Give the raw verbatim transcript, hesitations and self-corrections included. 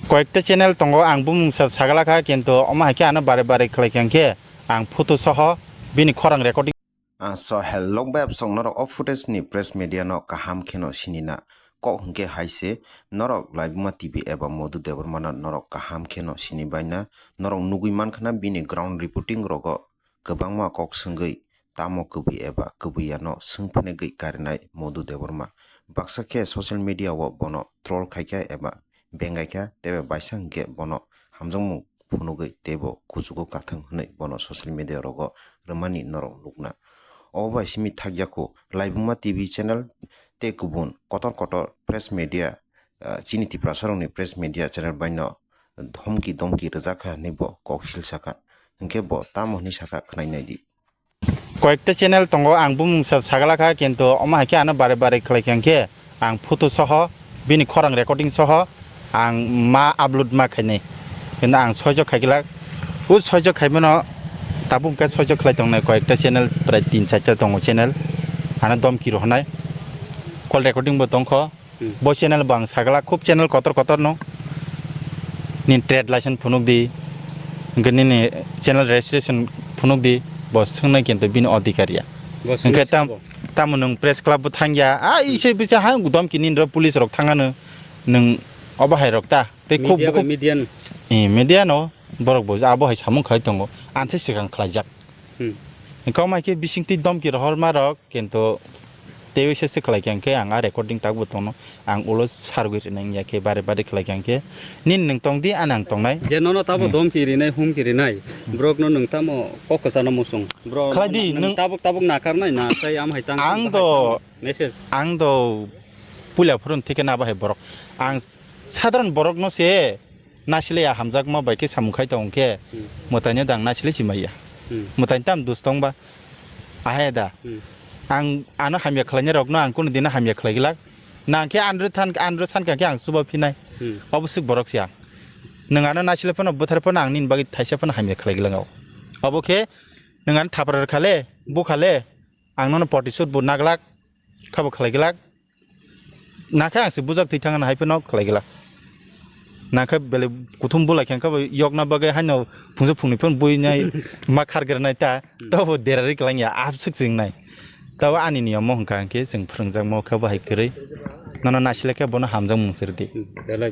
Koyekta channel tongo, ang bumung sa-, sagala kha, kintu omo hai khe ano bare bare khlai kha, hwnkhe ang photo soho bini khorang recording. Ah, so hello, bai absong norok o footage ni press media no kaham kheno sinina. Kok hwnkhe hai se, norok Laibuma T V eba Madhu Debbarma no norok kaham kheno sini baina, norok nugui mankha na bini ground reporting rogo kwbangma kok swngwi tamo kwbwi eba kwbwi ya no swng phnegwi karinai Madhu Debbarma. Baksa khe social media o bono troll khaikha eba bengaikha, tebe baisa hwnkhe bono hamjakmung phunugwi teibo kuchugo kathwng hwnwi bono social media rogo rwmani norok nukna. Obo bai simi thakya kho, Laibuma T V channel tei kubun kotor kotor press media, ah, chini Tiprasarokni press media channel baino dhomki domki rwjakha hwnwi bo kok sil sakha. Hwnkhe bo tamo hwnwi sakha khwnai naidi. Koyekta channel tongo, ang bumung sa-, sagala kha, kintu omo hai khe ano bare bare khlai kha, hwnkhe ang photo soho bini khorang recording soho ang ma upload ma khainai. Kintu ang soijo khaigwlak, o soijo khaimano tabuk hwnkhe soijo khlai tongnai, koyekta channel prai tin charta tongo channel, ano domki rohonai, call recording bo tongkho. Hmm. Bo channel bo ang sagala, khub channel kotor kotor no. Nini trade license phunuk di, hwnkhe nini channel registration phunuk di, bo swngnai kintu bini odhikar ya. Bo swngnai. Hwnkhe tam-, sabo. Tamo nwng press club bo thangya, a, hmm, ise bisa ha domki nini rok police rok thangano, nwng obo hai rok ta, tei khub media bai bukhuk-, media no. Eh, media no, borok bo abo hai samung khai tongo, anse swkang khlaijak. Hmm. Hwnkhe omo hai khe bisingtwi domki rohorma rok, kintu teiwi se se khlai kha hwnkhe ang a recording tabuk tongno, ang ulo sargwi rwnai wngya khe bare bare khlai kha hwnkhe nini nwng tong di, ani ang tongnai. Je nono tabo, hmm, domki rinai, humki rinai, borok no nwng tamo kok kwchano muchung. Bro, khlai di, nwng nwng tabuk tabuk nakarnai na, tei am hai tang, ang tang do, hai tang message. Ang do puila phurun thike na bahai borok. Ang sadharan borok no se naisile ya hamjakma bai khe samung khai tong khe, hmm, mwtaino dang naisile si maya. Hmm. Mwtaino tam dus tong ba. Ahe da. Hmm. Ang ano hamya khlainai rok no ang kunu dino hamya khlai glak. Nang khe andro than, andro san kha khe ang chuba phinai. Hmm. Obo swk borok se ang. Nwng ano naisile phano bwthar phano ang nini bagwi thaisa phano hamya khlai glak. Obo khe nwng ano thapra rwkha le, bukha le, ang nono protisud bo naglak, khabo khlai glak. Nakhe ang se bujak thwi thangna hai phano khlai glak. Nakhe belai kuthum bulai khe khe yokna bagwi haino phungsa phungni phano buinai ma khargranai ta, hmm, tobo derari kwlangya, abswk se wngnai. Tabo ani niyom mo hwnkha hwnkhe chwng phwrwngjakma khe bo hai kwrwi. Nono naisile khe bono hamjakmung se rwdi. Hmm, belai.